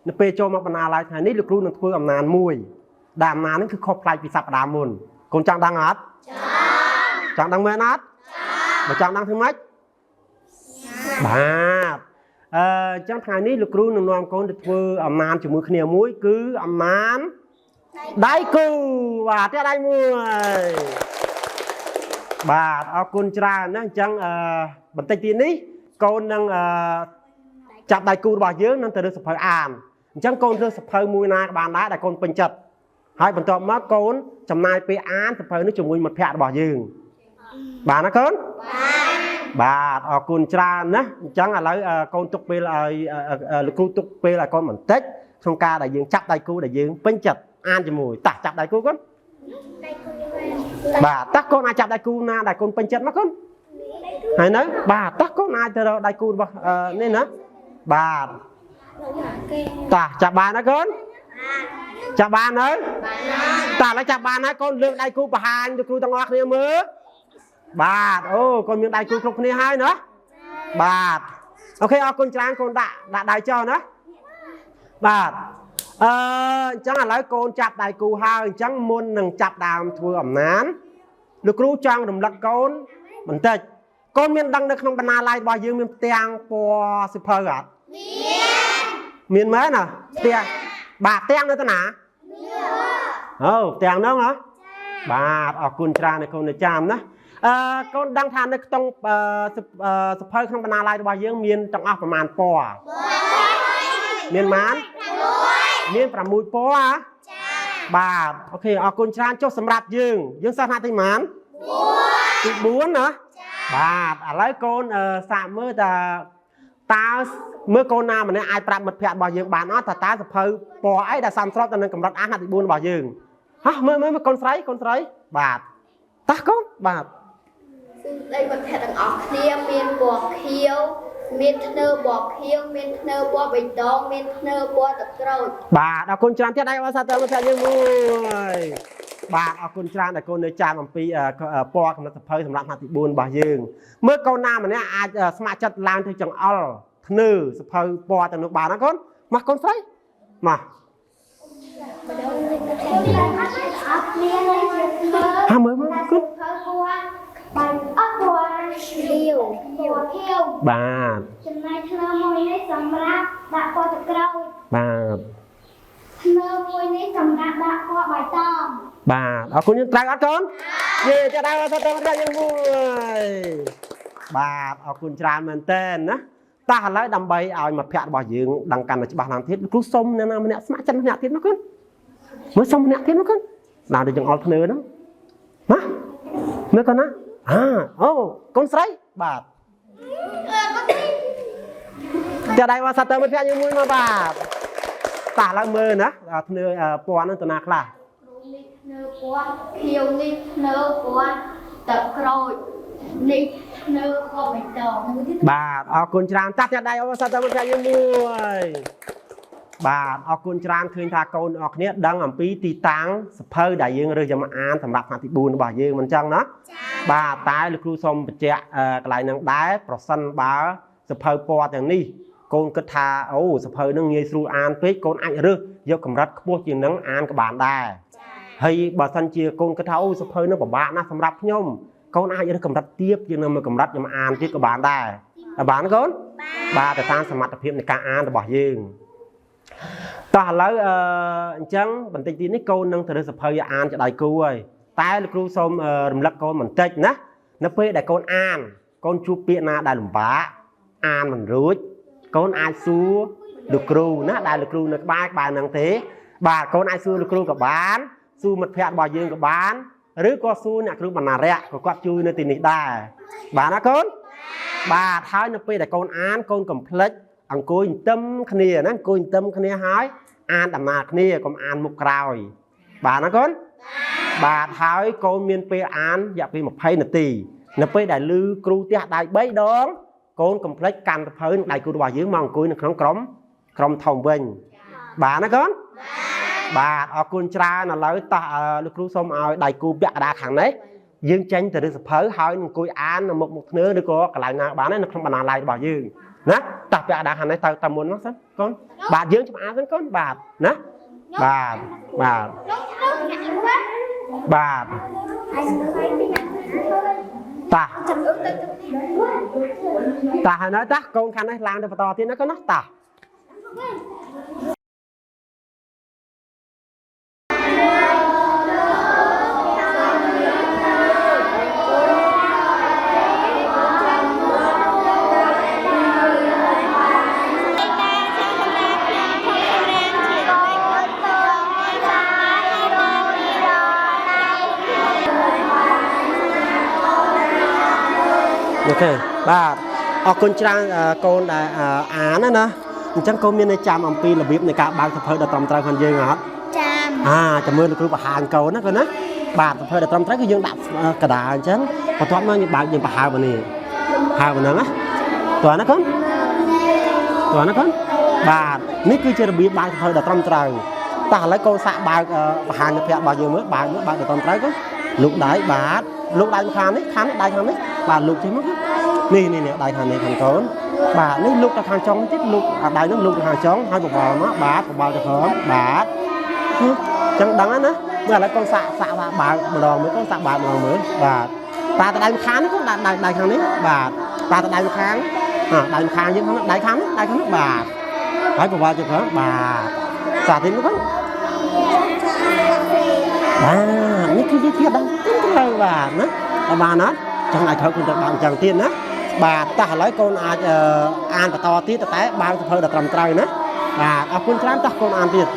នៅពេលចូលមកបណ្ណាល័យថ្ងៃនេះលោកគ្រូនឹងធ្វើអំណានមួយដែលអំណាននេះគឺខុសប្លែកពីសប្តាហ៍មុនកូនចង់ដឹងអត់ចង់ដឹងមែនអត់បើចង់ដឹងធ្វើម៉េចបាទអញ្ចឹងថ្ងៃនេះលោកគ្រូនឹងនាំកូនទៅធ្វើអំណានជាមួយគ្នាមួយគឺអំណានដៃគូបាទផ្ទះដៃមួយបាទអរគុណច្រើនណាស់អញ្ចឹងបន្តិចទៀតនេះកូននឹងចាប់ដៃគូរបស់យើងនឹងទៅរើសសភៅអានអញ្ចឹងកូនរើសសភៅមួយណាក៏បានដែរដែលកូនពេញចិត្តហើយបន្ទាប់មកកូនចំណាយពេលអានសភៅនេះជាមួយមិត្តភ័ក្តិរបស់យើងបានណាកូនបាទអរគុណច្រើនណាស់អញ្ចឹងឥឡូវកូនទុកពេលឲ្យលោកគ្រូទុកពេលឲ្យកូនបន្តិចក្នុងការដែលយើងចាប់ដៃគូដែលយើងពេញចិត្តអានជាមួយតោះចាប់ដៃគូកូនបាទតោះកូនអាចចាប់ដៃគូណាដែលកូនពេញចិត្តមកកូនហើយនៅបាទតោះកូនអាចទៅរកដៃគូរបស់នេះណាបាទតោះចាប់បានណាកូនចាប់បាននៅតោះឥឡូវចាប់បានហើយកូនលើកដៃគូបង្ហាញលោកគ្រូទាំងអស់គ្នាមើលបាទអូកូនមានដៃគូគ្រប់គ្នាហើយណាបាទ OK អរគុណច្រើនកូនដាក់ដាក់ដៃចុះណាបាទអញ្ចឹងឥឡូវកូនចាប់ដៃគូហើយអញ្ចឹងមុននឹងចាប់ដើមធ្វើអំណានលោកគ្រូចង់រំលឹកកូនបន្តិចកូនមានដឹងនៅក្នុងបណ្ណាល័យរបស់យើងមានផ្ទាំងពណ៌សៀវភៅអត់មានមែនណាផ្ទាំងបាទផ្ទាំងនៅតាណាអូផ្ទាំងហ្នឹងហ៎បាទអរគុណច្រើនណាស់កូននៅចាំណាកូនដឹងថានៅក្នុងសភៅក្នុងបណ្ណាល័យរបស់យើងមានទាំងអស់ប្រមាណពណ៌មានប៉ុន្មានមាន6ពណ៌ហ៎បាទ OK អរគុណច្រើនចុះសម្រាប់យើងយើងសិស្សថ្នាក់ទីប៉ុន្មានទី4ណាបាទឥឡូវកូនសាកមើលតាតើមើលកូនណាម្នាក់អាចប្រាប់មិត្តភ័ក្តិរបស់យើងបានអត់ថាតើសភៅពណ៌អីដែលសមស្របទៅនឹងកម្រិតអានថ្នាក់ទី4របស់យើងហោះមើលមើលកូនស្រីកូនស្រីបាទតោះកូនបាទ សួស្តីមិត្តភក្តិទាំងអស់គ្នាមានពណ៌ខៀវមានធ្នើពណ៌ខៀវមានធ្នើពណ៌បៃតងមានធ្នើពណ៌ទឹកក្រូច បាទអរគុណច្រើនទៀតដៃអរសាទរមិត្តភក្តិយើងមួយបាទអរគុណច្រើនដែលកូននៅចាំអំពីពណ៌កំណត់សភៅសម្រាប់ថ្នាក់ទី4របស់យើងមើលកូនណាម្នាក់អាចស្ម័គ្រចិត្តឡើងទៅចង្អុលធ្នើសភៅពណ៌ទាំងនោះបានណាកូនមកកូនស្រីមក អត់មានជាធ្វើ ហាមើលមើលកូន ធ្វើពណ៌បាយអត់ពណ៌ ខៀវ ពណ៌ខៀវ បាទ ចំណែកធ្នើមួយនេះសម្រាប់ដាក់ពណ៌ទឹកក្រូច បាទ ធ្នើមួយនេះសម្រាប់ដាក់ពណ៌បៃតង បាទអរគុណយើងត្រូវអត់កូនយេចាដៅអរសាទរមិត្តភក្តិយើងមួយបាទអរគុណច្រើនមែនតើណាតោះឥឡូវដើម្បីឲ្យមិត្តភក្តិរបស់យើងដឹងកាន់តែច្បាស់ឡើងទៀតលោកគ្រូសុំអ្នកណាម្នាក់ស្ម័គ្រចិត្តម្នាក់ទៀតមកកូនមើលសុំម្នាក់ទៀតមកកូនដល់ទៅចង្អុលធ្នើហ្នឹងណាមើលកូនណាអាអូកូនស្រីបាទចាដៃអរសាទរមិត្តភក្តិយើងមួយមកបាទតោះឥឡូវមើលណាធ្នើពណ៌ហ្នឹងទៅណាខ្លះ គ្រូនេះធ្នើពណ៌ខៀវនេះធ្នើពណ៌ទឹកក្រូចនេះធ្នើពណ៌បៃតង បាទអរគុណច្រើនតាស់តែដៃអបអរសាទរមិត្តភក្តិយើងមួយបាទអរគុណច្រើនឃើញថាកូនអរគ្នាដឹងអំពីទីតាំងសភៅដែលយើងរើសយកមកអានសម្រាប់ថ្នាក់ទី4របស់យើងមិនចឹងណាបាទតែលោកគ្រូសូមបញ្ជាក់កន្លែងហ្នឹងដែរប្រសិនបើសភៅពណ៌ទាំងនេះកូនគិតថាអូសភៅហ្នឹងងាយស្រួលអានពេកកូនអាចរើសយកកម្រិតខ្ពស់ជាងហ្នឹងអានក៏បានដែរហើយបើសិនជាកូនគិតថាអូសភៅហ្នឹងពិបាកណាស់សម្រាប់ខ្ញុំកូនអាចរើសកម្រិតទាបជាងនឹងមួយកម្រិតខ្ញុំអានទៀតក៏បានដែរ បានកូនបាទទៅតាមសមត្ថភាពនៃការអានរបស់យើងតោះឥឡូវអញ្ចឹងបន្តិចទៀតនេះកូននឹងទៅរើសសភៅឲ្យអានជាដៃគូហើយតែលោកគ្រូសូមរំលឹកកូនបន្តិចណានៅពេលដែលកូនអានកូនជួបពាក្យណាដែលលំបាកអានមិនរួចកូនអាចសួរលោកគ្រូណាដែលលោកគ្រូនៅក្បែរក្បែរហ្នឹងទេបាទកូនអាចសួរលោកគ្រូក៏បានសួរមិត្តភ័ក្តិរបស់យើងក៏បានឬក៏សួរអ្នកគ្រូបណ្ណារៈក៏គាត់ជួយនៅទីនេះដែរបានណាកូន បាទហើយនៅពេលដែលកូនអានកូនកុំភ្លេចអង្គុយទន្ទឹមគ្នាណាអង្គុយទន្ទឹមគ្នាហើយអានដំណើរគ្នាកុំអានមុខក្រោយបាទណាកូនបាទហើយកូនមានពេលអានរយៈពេល20នាទីនៅពេលដែលឮគ្រូទះដៃ3ដងកូនកុំភ្លេចកាន់សភៅនឹងដៃគូរបស់យើងមកអង្គុយនៅក្នុងក្រុមធំវិញបាទណាកូនបាទអរគុណច្រើនឥឡូវតោះលោកគ្រូសូមឲ្យដៃគូពាក់កណ្ដាលខាងនេះយើងចេញទៅរើសសភៅហើយអង្គុយអាននៅមុខមុខធ្នើឬក៏កន្លែងណាបាននៅក្នុងបណ្ណាល័យរបស់យើង ណាតោះពាក់កណ្ដាលខាងនេះទៅតាមមុនមកសិនកូនបាទយើងចាំអានសិនកូនបាទណាបាទបាទបាទតាតាហើយនៅតាកូនខាងនេះឡើងទៅបន្តទៀតណាកូនណាតាអូខេបាទអរគុណច្រើនកូនដែលអានណាអញ្ចឹងកូនមានចាំអំពីរបៀបនៃការបើកសភៅដ៏ត្រឹមត្រូវខ្លួនយើងអត់ ចាំ ចាំមើលលោកគ្រូបង្ហាញកូនណាកូនណាបាទសភៅដ៏ត្រឹមត្រូវគឺយើងដាក់កដាលអញ្ចឹងបន្ទាប់មកយើងបើកយើងបង្ហើបនេះហើបហ្នឹងណាតើណាកូនតើណាកូនបាទនេះគឺជារបៀបបើកសភៅដ៏ត្រឹមត្រូវតោះឥឡូវកូនសាក់បើកបង្ហាញភ័ក្ររបស់យើងមើលបើកមើលបើកដ៏ត្រឹមត្រូវកូនលូកដៃបាទលូកដៃខាងនេះខាងនេះដៃខាងនេះបាទលូកចេះមកនេះនេះនេះដៃខាងនេះខាងកូនបាទនេះលូកទៅខាងចុងទៀតលូកអាដៃហ្នឹងលូកទៅខាងចុងហើយបបល់មកបាទបបល់ទៅក្រោមបាទចឹងដឹងហើយណាមើលឥឡូវកូនសាក់សាក់បើកម្ដងមើលកូនសាក់បើកម្ដងមើលបាទតាទៅដៃខាងនេះកូនដាក់ដៃខាងនេះបាទតាទៅដៃខាងដៃខាងយើងខាងដៃខាងនេះដៃខាងនេះបាទហើយបបល់ទៅក្រោមបាទសាទៀតមកកូនបាទនេះគឺវិធីដឹងត្រូវបាទណាបានអត់ចង់ឲ្យត្រូវគុណទៅបើកអញ្ចឹងទៀតណាបាទតោះឥឡូវកូនអាចអានបន្តទៀតតែបើកសភៅដល់ត្រឹមត្រូវណាបាទអរគុណច្រើនតោះកូនអានទៀត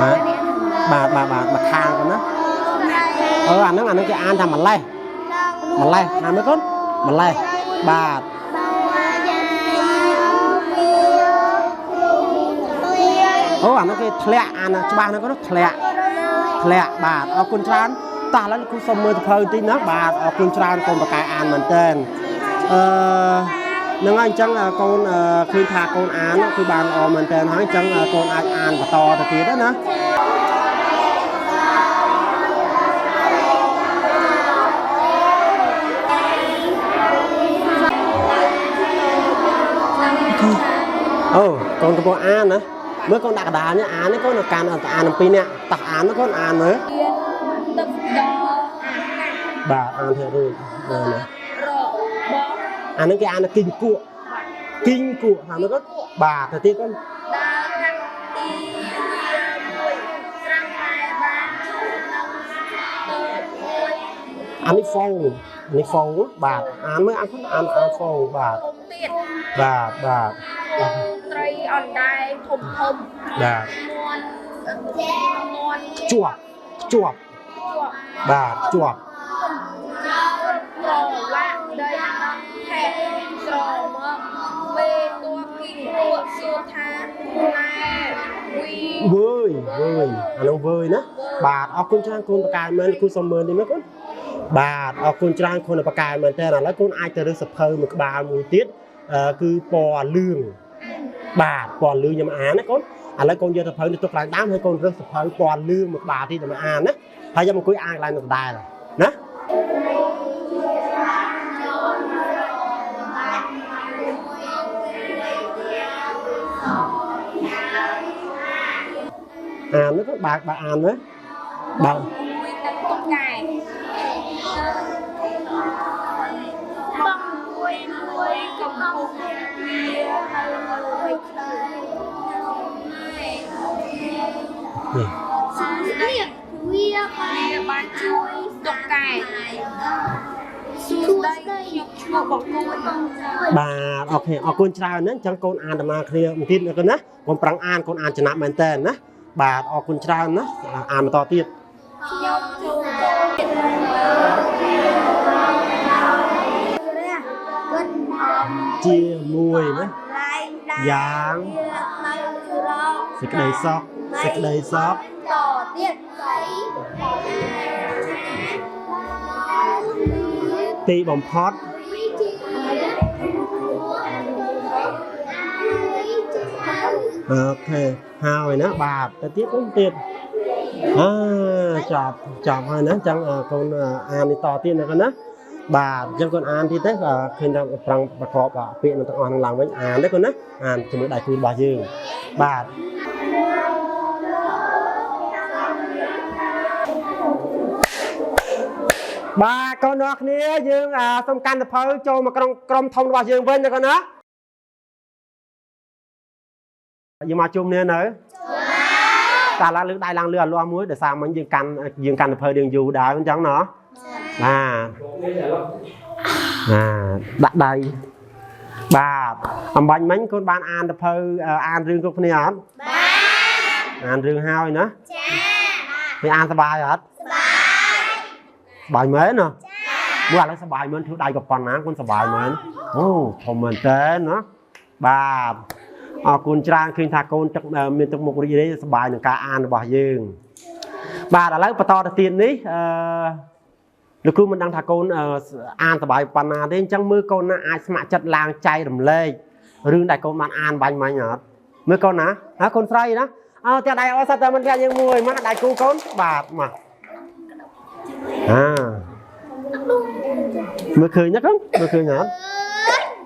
បាទបាទបាទបាទមកខាងកូនណាអាហ្នឹងគេអានថាម្លេះម្លេះថាមើលកូនម្លេះបាទអូអានោះគេធ្លាក់អានច្បាស់ហ្នឹងគាត់ធ្លាក់ធ្លាក់បាទអរគុណច្រើនតោះឥឡូវលោកគ្រូសុំមើលសភៅបន្តិចណាបាទអរគុណច្រើនកូនបកែអានមែនតើហ្នឹងហើយអញ្ចឹងកូនឃើញថាកូនអានគឺបានល្អមែនតើហើយអញ្ចឹងកូនអាចអានបន្តទៅទៀតណាអូកូនកំពុងអានណាមើលកូនដាក់កដាលនេះអាននេះកូនកាន់អានអំពីនេះតោះអានកូនអានមើល ទឹកដល់អាកាស បាទអានធ្វើរួចបាទណា របស់ អានឹងគេអានគីងគក់គីងគក់អានោះកូនបាទទៅទៀតកូន ដើរខាងទីមួយស្រាំតែបានជួបនឹងតូចមួយ អានេះហ្វូងនេះហ្វូងបាទអានមើលអានអានអានហ្វូងបាទ ធំទៀត បាទបាទ ត្រីអណ្ដែធំធំ បាទ មន់មន់ ជាប់ជាប់បាទជាប់ ត្រឡាក់ដីថែស្រមកវេតួគីងគក់សួរថាណែវី វើយវើយអានោះវើយណាបាទអរគុណច្រើនកូនបកាយមែនគូសុំមើលនេះមើលកូនបាទអរគុណច្រើនកូនបកាយមែនតើឥឡូវកូនអាចទៅរើសសភៅមួយក្បាលមួយទៀតគឺពណ៌លឿងបាទពណ៌លឿងខ្ញុំអានណាកូនឥឡូវកូនយកសភៅនេះទុកឡើងដើមហើយកូនរើសសភៅពណ៌លឿងមួយក្បាលទៀតខ្ញុំអានណាហើយខ្ញុំអង្គុយអានកន្លែងនោះដដែលណាអាននោះក៏បើកបើអានមើលបើ មួយនឹងតុកកែបងមួយមួយកំពុងវានៅលើឆ្លើយ នេះ នេះវា វាបានជួយតុកកែសួស្តីខ្ញុំឈ្មោះបង្គួន បាទអូខេអរគុណច្រើនណាស់អញ្ចឹងកូនអានដំណើរគ្នាបន្តិចណាកូនណាកូនប្រឹងអានកូនអានចំណាប់មែនតើណាបាទអរគុណច្រើនណាអានបន្តទៀត ខ្ញុំចូលចិត្ត គិតអំ ជាមួយណា ឡែងដែរ យ៉ាង នៅរក សេចក្តីសោកសេចក្តីសោក តទៀតស្អី ទីបំផុតអូខេហើយណាបាទទៅទៀតកូនទៀត អើចប់ចប់ហើយណាអញ្ចឹងកូនអាននេះតទៀតណាកូនណាបាទអញ្ចឹងកូនអានទៀតទេឃើញថាប្រឹងប្រកបពាក្យនឹងទាំងអស់នឹងឡើងវិញអានទេកូនណាអានជាមួយដៃគូរបស់យើងបាទបាទកូនអ្នកគ្នាយើងសូមកាន់សភៅចូលមកក្នុងក្រុមធំរបស់យើងវិញណាកូនណាយើងមកជុំគ្នានៅតាឡើងលើកដៃឡើងលើអាលាស់មួយដោយសារមិញយើងកាន់សភៅយើងយូរដែរអញ្ចឹងណោះបាទបាទដាក់ដៃបាទអំបញ្ញមិញកូនបានអានសភៅអានរឿងគ្រប់គ្នាអត់បាទអានរឿងហើយណាចាវាអានសប្បាយអត់សប្បាយមែនណាមើលឥឡូវសប្បាយមែនធ្វើដៃក៏ប៉ុណ្ណាកូនសប្បាយមែនអូធំមែនតើណាបាទអរគុណច្រើនឃើញថាកូនទឹកមានទឹកមុខរីករាយសប្បាយនឹងការអានរបស់យើងបាទឥឡូវបន្តទៅទៀតនេះអឺលោកគ្រូមិនដឹងថាកូនអានសប្បាយប៉ុណ្ណាទេអញ្ចឹងមើលកូនណាអាចស្ម័គ្រចិត្តឡើងចែករំលែករឿងដែលកូនបានអានបាញ់មាញ់អត់មើលកូនណាហ៎កូនស្រីណាអើតែដៃអត់សត្វតែមិនគេយើងមួយមកដៃគូកូនបាទមកអាមើលឃើញណាកូនមើលឃើញអត់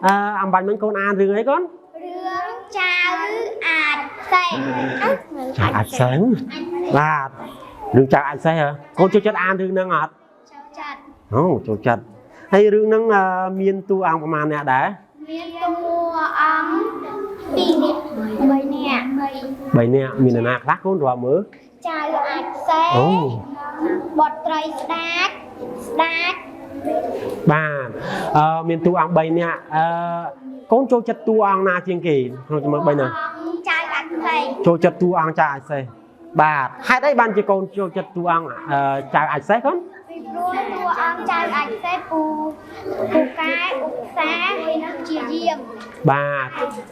អឺអំបញ្ញមិញកូនអានរឿងអីកូន រឿងចៅអាចសេះ ចៅអាចសេះបាទរឿងចៅអាចសេះហ៎កូនចូលចិត្តអានរឿងហ្នឹងអត់ ចូលចិត្តអូចូលចិត្តហើយរឿងហ្នឹងមានតួអង្គប្រមាណអ្នកដែរ មានតួអង្គ2នាក់3នាក់ 3នាក់មាននរណាខ្លះកូនរាប់មើល ចៅអាចសេះ អូ បត្រីស្ដាចស្ដាច បាទអឺមានតួអង្គ3នាក់អឺកូនចូលចិត្តតួអង្គណាជាងគេក្នុងចំនួន3ហ្នឹង ចៅអាចសេះ ចូលចិត្តតួអង្គចៅអាចសេះបាទហេតុអីបានជាកូនចូលចិត្តតួអង្គចៅអាចសេះកូន ពីព្រោះតួអង្គចៅអាចសេះពូពូកែឧស្សាហ៍ហើយនឹងជាយាម បាទ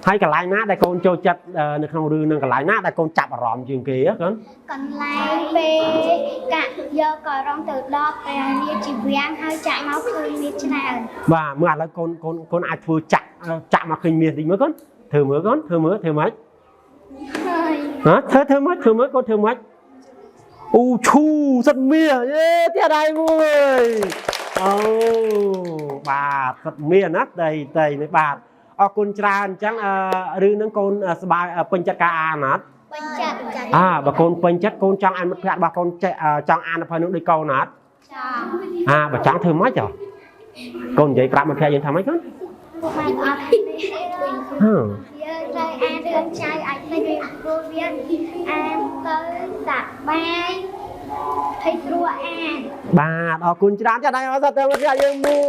ហើយកន្លែងណាដែលកូនចូលចិត្តនៅក្នុងរឿងនឹងកន្លែងណាដែលកូនចាប់អារម្មណ៍ជាងគេកូនក ន្លែងពេលកាក់យកក៏រងទៅដល់ព្រះរាជាវាំងហើយចាក់មកឃើញមានច្រើន បាទមើលឥឡូវកូនកូនកូនអាចធ្វើចាក់ចាក់មកឃើញមាសតិចមើលកូនធ្វើមើលកូនធ្វើមើលធ្វើម៉េច ហើយ ហ៎ធ្វើធ្វើម៉េចធ្វើមើលកូនធ្វើម៉េចអូឈូសិតមាសយេផ្ទះដៃមួយអូបាទសិតមាសណាដីដីនេះបាទអរគុណច្រើនអញ្ចឹងរឿងហ្នឹងកូនសប្បាយពេញចិត្តការអានអត់ ពេញចិត្ត អើបើកូនពេញចិត្តកូនចង់អានមិត្តភក្តិរបស់កូនចេះចង់អាននៅនោះដូចកូនអត់ ចង់ អាបើចង់ធ្វើម៉េចហ៎កូននិយាយប្រាប់មិត្តភក្តិយើងថាម៉េចកូន ពួកម៉ែអត់ទេយើងត្រូវអានរឿងចៅអាចសេះពីព្រោះវាអានទៅសប្បាយហើយស្រួលអាន បាទអរគុណច្រើនចាស់ដៃអរសាទរមិត្តភក្តិយើងមួ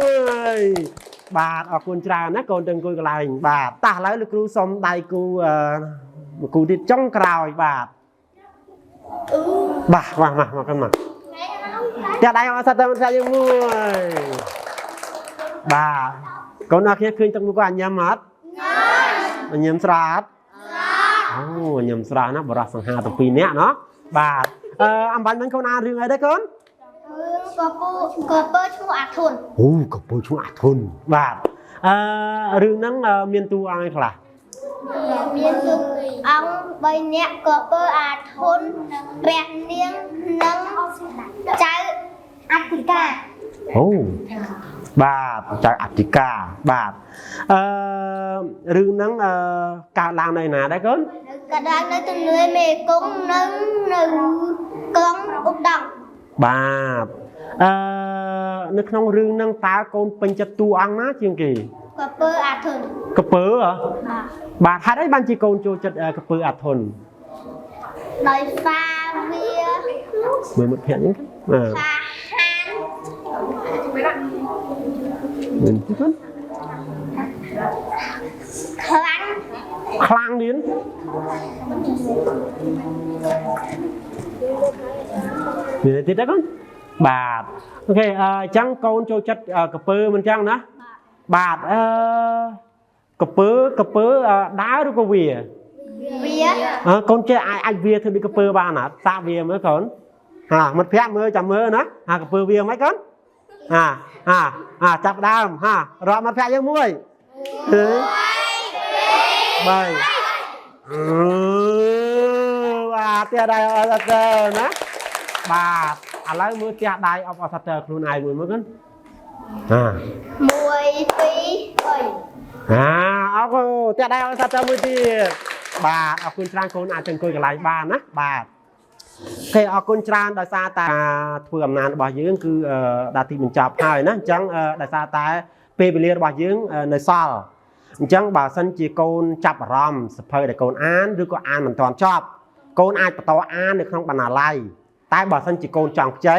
យបាទអរគុណច្រើនណាកូនទៅអង្គុយកន្លែងបាទតោះឥឡូវលោកគ្រូសុំដៃគូមួយគូទៀតចុងក្រោយបាទបាទមកមកមកកូនមកចាស់ដៃអរសាទរមិត្តភក្តិយើងមួយបាទកូនអរគ្នាឃើញទឹកមុខគាត់អញញ៉ាំអត់ញ៉ាំញ៉ាំស្រាតអូញ៉ាំស្រាណាបរោះសង្ហាទាំងពីរនាក់ណោះបាទអំបញ្ញមិញកូនអានរឿងអីដែរកូន រឿងកពូកពើឈ្មោះអាធុន អូកពើឈ្មោះអាធុនបាទអឺរឿងហ្នឹងមានតួអង្គអីខ្លះ មានតួអង្គ3នាក់កពើអាធុនព្រះនាងនិងចៅអធិការ អូបាទចៅអធិការបាទអឺរឿងហ្នឹងកើតឡើងនៅណាដែរកូន ក៏ដល់នៅទន្លេមេគង្គនិងនៅក្រុងឧដុង្គ បាទអឺនៅក្នុងរឿងហ្នឹងតើកូនពេញចិត្តតួអង្គណាជាងគេ កពើអាធុន កពើហ៎ បាទ បាទហេតុអីបានជាកូនចូលចិត្តកពើអាធុន ដោយសារវា មើលមិត្តភក្តិហ្នឹងបាទ ក្លាហាន មើលតិចកូន ខ្លាំង ខ្លាំងទៀតមានទៀតទេកូនបាទអូខេអញ្ចឹងកូនចូលចិត្តកពើមិនអញ្ចឹងណាបាទអឺកពើកពើដើរឬក៏វា វា អើកូនចេះអាចវាធ្វើដូចកពើបានអត់សាកវាមើលកូនហាមិត្តភក្តិមើលចាំមើលណាហាកពើវាមិនកូនហាហាហាចាប់ដើមហារាប់មិត្តភក្តិយើងមួយ2 3បាទផ្ទះដៃអត់ទៅណា បាទឥឡូវមើលផ្ទះដៃអបអរសាទរខ្លួនឯងមួយមើលកូនអា 1 2 3 អាអរគុណផ្ទះដៃអបអរសាទរមួយទៀតបាទអរគុណច្រើនកូនអាចទៅអង្គុយកន្លែងបានណាបាទ OK អរគុណច្រើនដោយសារតែការធ្វើអំណាចរបស់យើងគឺអឺដល់ទីបញ្ចប់ហើយណាអញ្ចឹងអឺដោយសារតែពេលវេលារបស់យើងអឺនៅសល់អញ្ចឹងបើសិនជាកូនចាប់អារម្មណ៍សភៅដែលកូនអានឬក៏អានមិនទាន់ចប់កូនអាចបន្តអាននៅក្នុងបណ្ណាល័យតែបើសិនជាកូនចង់ខ្ចី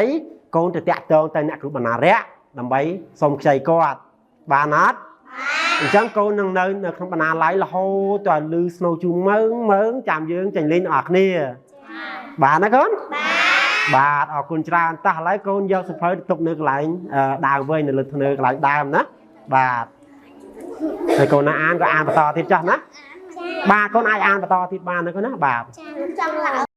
កូនទៅតាក់ទងទៅអ្នកគ្រូបណ្ណារៈដើម្បីសុំខ្ចីគាត់បានអត់អញ្ចឹងកូននឹងនៅនៅក្នុងបណ្ណាល័យរហូតដល់លឺស្នូជូមើងមើងចាំយើងចេញលេងទាំងអស់គ្នា បានណាកូនបាទអរគុណច្រើនតោះឥឡូវកូនយកសភៅទៅទុកនៅកន្លែងអឺដើមវិញនៅលើធ្នើកន្លែងដើមណាបាទហើយកូនណាអានក៏អានបន្តទៀតចាស់ណាបាទកូនអាចអានបន្តទៀតបានណាកូនណាបាទ ចាខ្ញុំចង់ឡើង